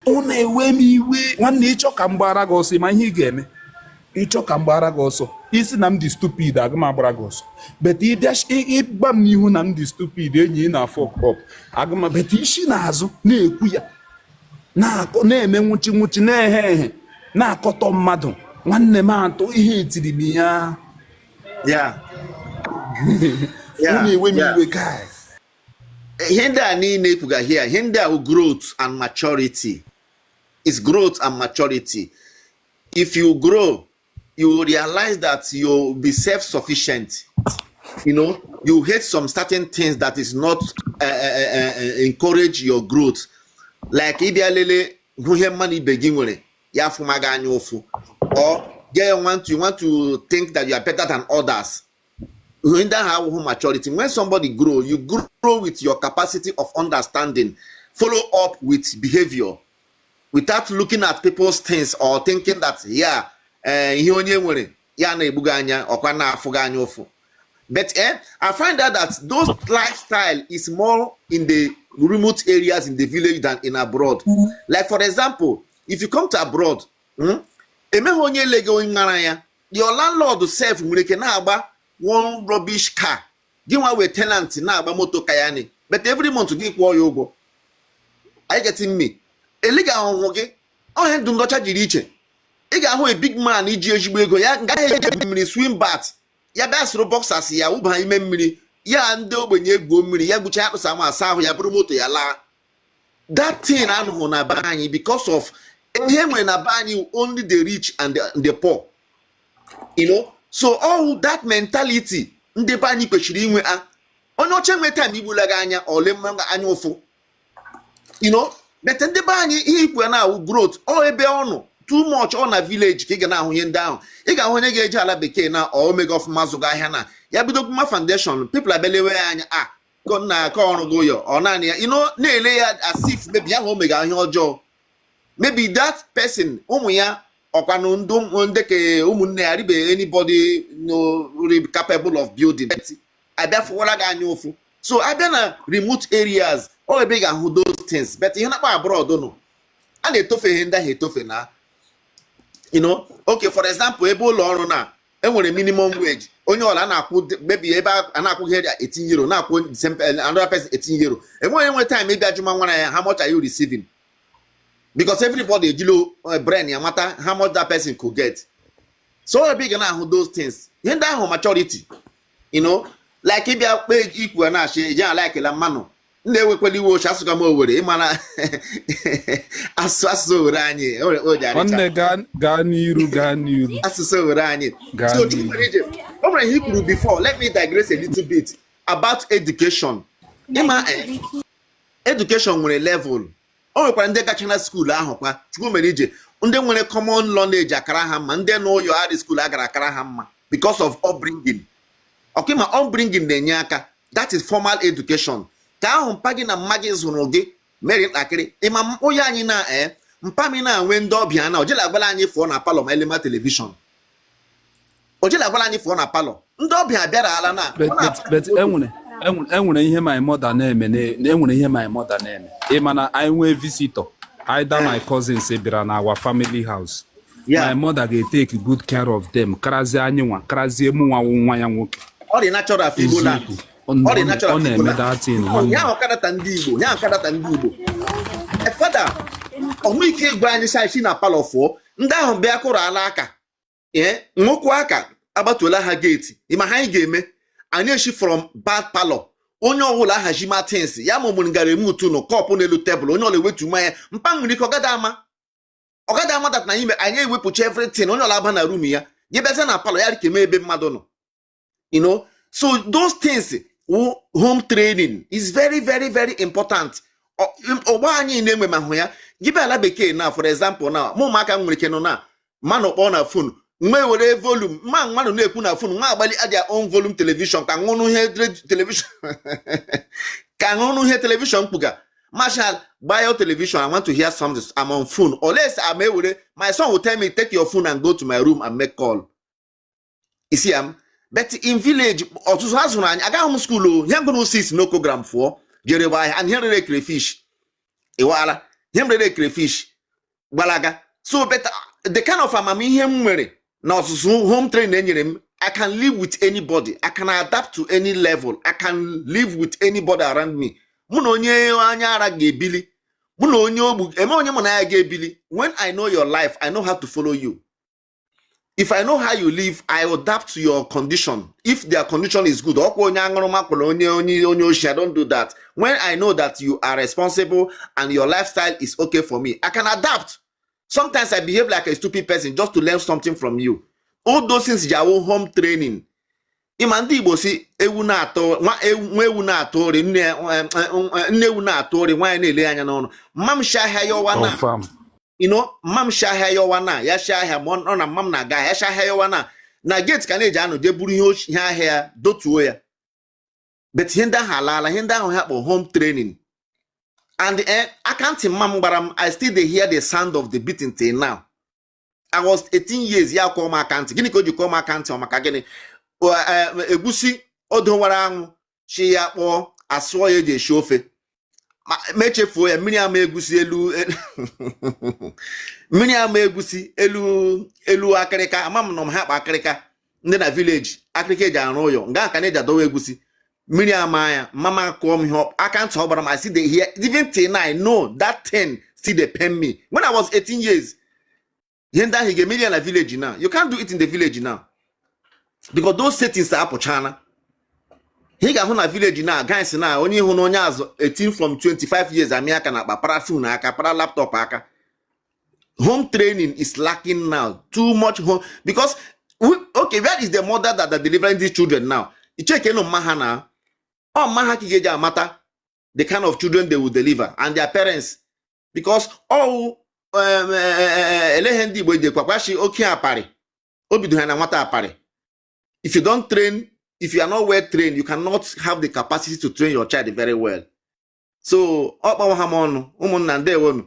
Ọ na-ewe m iwe. Nwanne, ịchọ ka m gbara gị ọsọ, ma ihe ị ga-eme, ịchọ ka m gbara gị ọsọ, isi na m dị stupid, aga m agbara gị ọsọ. But ịbịa ịgba m n'ihu na m dị stupid, enyi, ị na fuck up. Aga m, but isi n'azụ na-ekwu ya, na-akọ, na-eme nwụchi nwụchi, na-ehe ehe, na-akọtọ mmadụ. Nwanne m, atụ ihe etiri m ya. Ọ na-ewe m iwe, guy. Ihe ndị a niile ekwuga here, ihe ndị a wụ growth and maturity. Is growth and maturity. If you grow, you will realize that you'll be self-sufficient. You hate some certain things that is not encourage your growth, like ịbịa lele hụ ihe mmadụ ibe gị nwere, ya afụma gị anya ụfụ, or get want to think that you are better than others. Ihe ndị ahụ awụhụ maturity. When somebody grow, you grow with your capacity of understanding, follow up with behavior without looking at people's things or thinking that, yeah, ihe onye nwere ya na-egbu gị anya, ọkwa na-afụ gị anya ụfụ. But I find out that those lifestyle is more in the remote areas in the village than in abroad. Like, for example, if you come to abroad, emeghị onye ele gị onye mara ya, your landlord sef nwere ike na-agba one rubbish car, gị nwa wee tenant na-agba moto kayani, but every month gị kwụọ ya ụgwọ. Are you getting me? Ele gị ahụhụ gị ọhịa ndụ ndọcha jiri iche. Ị ga-ahụ a big man iji ezigbo ego ya gaghị eji mmiri swim bath ya, bịa soro boxers ya wụba ime mmiri ya, ndị ogbenye egwuo mmiri ya, gbucha ya, kpụsa ma asa ahụ ya, bụrụ moto ya laa. That thing anụghị na be anyị because of ihe nwere na be anyị, only the rich and the poor. So all that mentality ndị be anyị kwesịrị inwe. A onye ọcha nwe time igbula gị anya ole anya ụfụ. But ndị be anyị, ihe ikwu na-awụ growth ọ ebe ọ nọ too much, ọ na village ka ị ga na-ahụ ihe ndị ahụ. Ị ga-ahụ onye ga-eje ala bekee na ọ omega ọfụma, zụga ahịa na ya, bido Kuma Foundation, people abịa ya anya a na aka ọrụ gị ụyọ ọ naanị ya, na-ele ya as if maybe ahụ o mega ihe ọjọọ. Maybe that person, ụmụ ya, ọkwanụ ndị ka ụmụnne ya ribe, anybody no really capable of building, abịa fụwara gị anya ụfụ. So abịa na remote areas, ọ ebe ị ga-ahụ those things. But ihe na-akpa abroad nọ, a na-etofe ihe ndị ahụ etofe na okay, for example, ebe ụlọ ọrụ na enwere minimum wage, onye ọla a na-akwụ, maybe ebe a na-akwụghị €18, na-akwụ the same another person €18, enweghị enwe time ịbịa jụma nwara ya, "How much are you receiving?" Because everybody ejilo brain ya mata how much that person could get. So ọ ebe ị ga na-ahụ those things, ihe ndị ahụ maturity, like ịbịa kpee ikwu na-achị eje ala ekele mmanụ ndị ewekwela iwe oche asụga m Owere, ịmara asụsụ asụsụ Owere anyị o ji arịcha. Nwanne, gaa, gaa n'iru, gaa n'iru. Asụsụ Owere anyị. Gaa So n'iru. Chukwumerije ije, o nwere ihe i kwuru before. Let me digress a little bit about education. Ịma education nwere level. O nwekwara ndị gacha na school ahụ kwa, Chukwumerije, ndị nwere common knowledge akara ha mma, ndị n'ụyọ adị school agara akara ha mma because of upbringing. Ọkwa ma upbringing na-enye aka. That is formal education ka ahụ mpa gị na mma gị zụrụ gị mere ntakịrị. Ịma onye anyị na mpa mi na-enwe ndị ọbịa na ojela agwala anyị fụọ na parlour ma elema television, ojela agwala anyị fụọ na parlour, ndị ọbịa bịara ala na But enwere ihe my mother na-eme enwere ihe my mother na-eme. Ị ma na anyị nwee visitor, either my cousins bịara na our family house, my mother ga-etake good care of them karazie anyị nwa, karazie mụ nwa wụ nwa ya nwoke. Ọ dị natural for Igbo land. Eziokwu. Ọ dị natural Ọ for na-eme Igbo land. that thing, nwanne. Ya ahụ kadata ndị Igbo, ya ahụ kadata ndị Igbo. Fada ọnwe ike ịgwa anyị si na parlour fụọ, ndị ahụ bịa kụrụ ala aka, ee, nwokwu aka agbatuola ha gate. Ịma ha anyị ga-eme, anyị eshi from bad parlour, onye ọbụla ahazi ma things ya, ma ụmụrụ gara eme utu nụ cup n'elu tebụl, onye ọla ewetu mmanya. Mpa nwere ike ọgada ama, ọgada ama that na anyị anyị ewepụcha everything, onye ọla aba na room ya, gị bịazie na parlour ya, ka eme ebe mmadụ nọ. So those things wụ home training is very, very, very important. Ọgbọ anyị na-enwe ma hụ ya gị bịa ala bekee na, for example, na mụ ụmụaka m nwere ike nọ na mmanụ kpọọ na phone, mgbe were volume mma mmadụ na-ekwu na phone, nwa agbali their own volume television ka ṅụnụ ihe television, ka ṅụnụ ihe television kpuga. "Marshal, buy your television, I want to hear something. I'm on phone." Unless I'm ewere, my son will tell me, "Take your phone and go to my room and make call." You see am? But in village, ọtụtụ ha zụrụ anyị agaghị m school o. Ihe ngụrụ 6 n'okogram fụọ jere gba ahịa and ihe rere crayfish ịwala. Ihe m rere crayfish gbalaga. So, but the kind of amamihe m nwere na ọzụzụ home training enyere m, I can live with anybody. I can adapt to any level. I can live with anybody around me. Mụ na onye anya ara ga-ebili, mụ na onye ogbu eme onye mụ na ya ga-ebili. When I know your life, I know how to follow you. If I know how you live, I adapt to your condition. If their condition is good, ọkwa onye aṅụrụma kwụrụ onye oshi, I don't do that. When I know that you are responsible and your lifestyle is okay for me, I can adapt. Sometimes I behave like a stupid person just to learn something from you. All those things ji awụ home training. Ịma ndị Igbo si ewu na-atọ nwa ewu, nwa ewu na-atụ ụrị nne nne ewu na-atụ ụrị nwaanyị na-ele anya n'ọnụ. Mma m shi ahịa ya ọwa na Confirm. Mma m shi ahịa ya ọwa na ya shi ahịa ma ọ na mma m na-aga ahịa ya shi ahịa ya ọwa na gate ka na-eji anọ jee buru ihe ahịa ya dotuo ya. But ihe ndị ahụ alaala, ihe ndị ahụ ha kpọ home training. And aka ntị mma m gbara m, I still dey hear the sound of the beating till now. I was 18 years, ya kọọ m aka ntị. Gịnị ka o ji kọọ m aka ntị? Ọ maka gịnị? Egusi o dowara anwụ chi ya kpọọ asụọ ya eji esi ofe ma echefuo ya, mmiri ama egusi elu, mmiri ama egusi elu akịrịka. Ama m nọ m ha kpa akịrịka ndị na village, akịrịka eji arụ ụyọ nga ka na-eji adọwa egusi, mmiri ama ya. Mama kụọ m ihe aka ntị ọ gbara m, I still dey hear even till now. I know that thing still dey pain me when I was 18 years. Ihe ndị ahụ ị ga-emeri ya na village now? You can't do it in the village now because those settings apụchana. Ị ga-ahụ na village na guys na onye ịhụ na onye azụ 18 from 25 years amị aka na akpa, para phone aka, para laptop aka. Home training is lacking now, too much home, because okay, where is the mother that are delivering these children now? Icheke no mma ha na ọ mma ha ka ị ga-eji amata the kind of children they will deliver and their parents, because all eleghị ndị Igbo eji kwakwashi oke aparị o bido ha na nwata aparị. If you don't train, if you are not well trained, you cannot have the capacity to train your child very well. So ọ kpawa ha m ọnụ. Ụmụnna, ndewonu.